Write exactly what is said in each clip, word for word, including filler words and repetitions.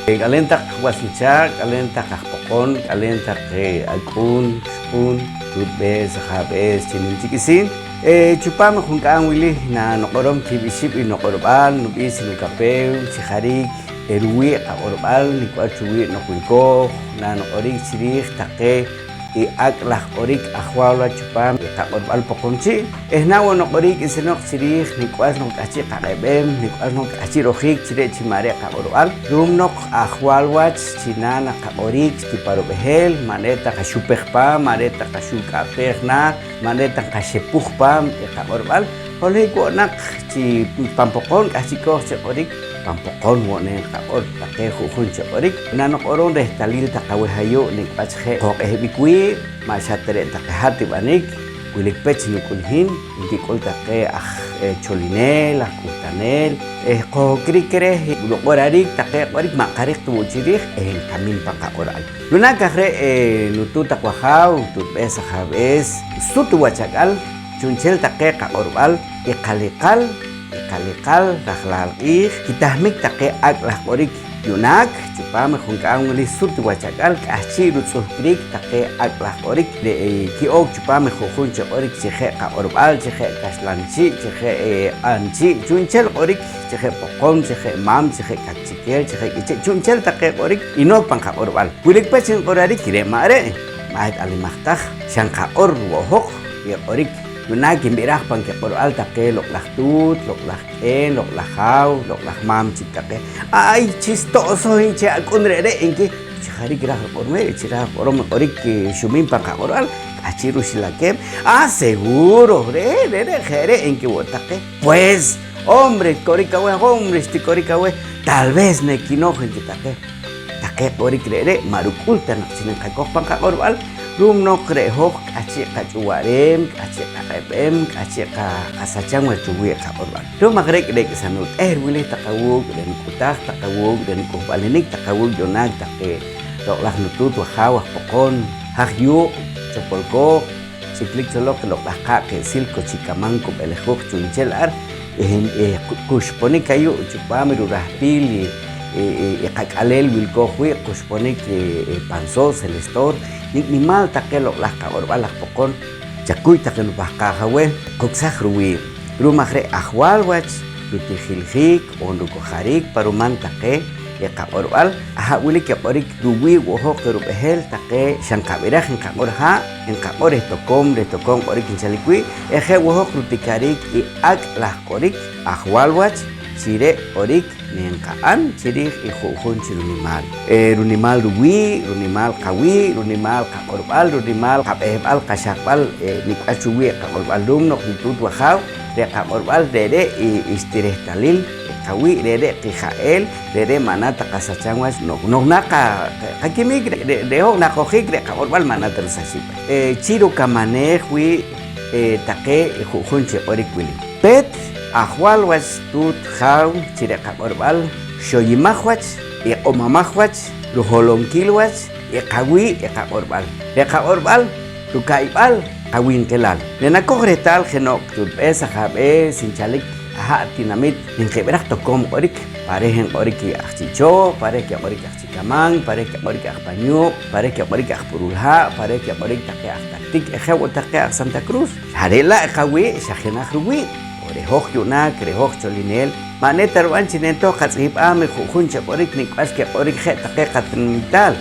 K'aleen taq was nuchaaq', k'aleen taq aj Poqon, k'aleen taq, eh, ak'uun, xq'uun, tuutb'ees, ajaab'ees, chi nim chi k'isiin. Eh, chupaam i junk'aam wili nanuq'orom kiib' ixib' i nuq'orb'al, nub'iis i nukapeew, chi jariik, eh, ruwii' qaq'orb'al, nik' wach ruwii' noq wilkooj, nanuq'oriik chi riij taqe i ak' laj q'orik ajwaal wach chupaam i qaq'orb'al Poqomchi', eh, naa wo' nuq'oriik k'isinoq chi riij nik' wach noq k'ahchi' qaq'eb'eem, nik' wach noq k'ahchi' rojiik chi re' chi ma' re' qaq'orb'al, ru'um noq ajwaal wach chi naa naqaq'oriik chi pa rub'eheel, ma' re' ta qaxupej paam, ma' re' ta qaxuk'a'peej naah, ma' re' ta nqaxepuj paam i qaq'orb'al, holohik wo' naq chi pan Poqon k'ahchi'kooj chi q'orik, pan Poqon wo' neen qaq'or taqe ju'jun chi q'orik. Nanuq'orom rehtalil taq aweh ayu' nik' wach je' qoq'ehb'ik wii', ma' xa ta re' taqe hat i b'anik, wilik pech nuk'ul i hin, nkik'ul taqe aj, eh, cholineel, aj k'uhtaneel, eh, qohokrik reh ruq'orariik taqe q'orik ma' nqariq ta wo' chi riij, eh, nqamin pan qaq'orb'al. Yu'naak aj re', eh, nutuut taq wajaaw, tuutb'ees ajaab'ees, sut wach ak'al, chu'nchel taqe qaq'orb'al, i qaliqal, i qaliqal rajlaal q'iij, kitahmik taqe ak' laj q'orik. Yu'naak, chupaam i junk'aam wili sut wach ak'al, k'ahchi' rutz'uhkriik taqe ak' laj q'orik, re', eh, ki'ook chupaam i ju'jun chi q'orik chi je' qaq'orb'al, chi je' kaxlan chii', chi je', eh, q'an chii', chu'nchel q'orik, chi je' Poqom, chi je' Maam, chi je' Kaqchikel, chi je' K'iche', chu'nchel taqe q'orik inook pan qaq'orb'al. Wilik pech nq'orarik, re' ma' re', ma' et'alimaj taj, xa nqaq'or wo' hoj i q'orik. Yu'naak nb'iraj pan kiq'orb'al taqe loq'laj tuut, loq'laj k'een, loq'laj jaaw, loq'laj maam chik taqe. Ay, chi sto'soj nchel ak'un re're', nki. Chi jariik raaj riq'orom, chi raaj riq'orom i q'orik xumin pan qaq'orb'al, k'ahchi' ruxlakeeb'. Ah, seguro, re', re're' je' re', nki wo' taqe. Pues, hombre, korik aweh, hombre, xtikorik aweh, tal vez nekinooj, nki taqe. Taqe q'orik re're' ma' ruk'ul ta naq chi nqakoj pan qaq'orb'al, ru'um noq re' hoj k'ahchi' qach'uwa'reem, k'ahchi' qaq'eb'eem, k'ahchi' qa-, qasacham wach ruwii' qaq'orb'al. Ru'um aj re', re' k'isa nuq'ehr wili taq awuuk', re' nuk'uhtaaj taq awuuk', re' nuk'uhb'alinik taq awuuk' yu'naak taqe loq'laj nutuut wajaaw aj Poqon, haj yuuq', chopolkooj, ch'iklik cho loq i loq'laj qaa' qe'sil Kochikaman Kub'elejuuq chu'nchel ar, eh, eh, ku-, ku xponik ayu' chupaam i rurahpiil i, i, i, i qak'aleel wilkooj wii', ku xponik, eh, eh, Panso, Celestor, nik' nimaal taqe loq'laj qaq'orb'al aj Poqon, chakuy taq i nupahqaaj aweh, quksaj ruwii'. Ru'um aj re' ajwaal wach rutijiljiik oon rukojariik pa ruman taqe i qaq'orb'al, aha' wilik i q'orik ruwii' wo' hoj i rub'eheel taqe xa nqab'iraj nqaq'or haa', nqaq'or reh tokoom, reh tokoom q'orik nchalik wii', eh je' wo' hoj rutikariik i ak' laj q'orik ajwaal wach chi re' q'orik neenqa'n chi riij i ju'jun chi runimaal. Eh, runimaal ruwii', runimaal qawii', runimaal qaq'orb'al, runimaal qab'ehb'al, qaxajb'al, eh, nik' wach ruwii' qaq'orb'al. Ru'um noq nutuut wajaaw, re' qaq'orb'al re're' i, i xtirehtalil i qawii', re're' qija'eel, re're' ma' na ta qasacham wach. Noq, noq na qa-, qa-, qakimik, re', re', re' hoj naqojiik, re' qaq'orb'al ma' na ta rusaxik. Eh, chi rukamaneej wii', eh, taqe i ju'jun chi q'orik wili. Peet ajwaal wach tuut jaaw chi re' qaq'orb'al xoyimaj wach, iq'omamaj wach, ruholonkiil wach i qawii' i qaq'orb'al. Re' qaq'orb'al ruka'yb'al qawinqilal. Re' nakoj rehtaal jeno'q tuutb'ees ajaab'ees nchalik aha' tinamit nqib'iraj tokoom q'orik, pa' reh nq'orik i aj Chi' Chooh, pa' reh kiq'orik aj Chi' Kaman, pa' reh kiq'orik aj Pañuuq', pa' reh kiq'orik aj P'urulhaa', pa' reh kiq'orik taqe aj Tactic, eh, je' wo' taqe aj Santa Cruz. Xa re' la' i qawii' xa jenaj ruwii'. Re' hoj yu'naak, re' hoj cholineel, ma' ne ta rib'an chi nentoj qatz'ihb'aam i ju'jun chi q'orik nik' wach kiq'orik je' taqe qatinamitaal.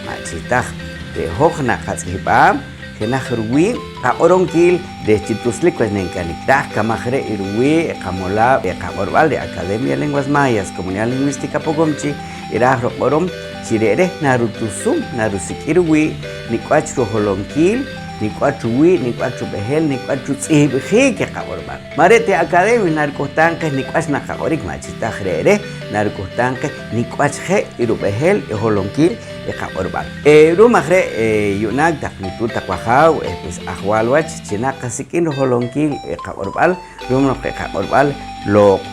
Ma' chi taj, re' hoj naqatz'ihb'aam jenaj ruwii' qaq'oronkiil reh chi tuslik wach nenkanik. Raaj kamaj re' i ruwii' i qamolaab' i qaq'orb'al, re' Academia de Lenguas Mayas, Comunidad Lingüística Poqomchi', iraaj ruq'orom chi re're' narutusum, narusik'im ruwii' nik' wach ruholonkiil, nik' wach ruwii', nik' wach rub'eheel, nik' wach rutz'ihb'jiik i qaq'orb'al. Ma' re' ta i Academia naruk'uhtaam qeh nik' wach naqaq'orik, ma' chi taj, re're' naruk'uhtaam qeh nik' wach je' i rub'eheel i holonkiil i qaq'orb'al. Eh, ru'um aj re', eh, yu'naak taq nutuut taq wajaaw, eh, pues, ajwaal wach chi naqasik'im ruholonkiil i qaq'orb'al, ru'um noq i qaq'orb'al loq'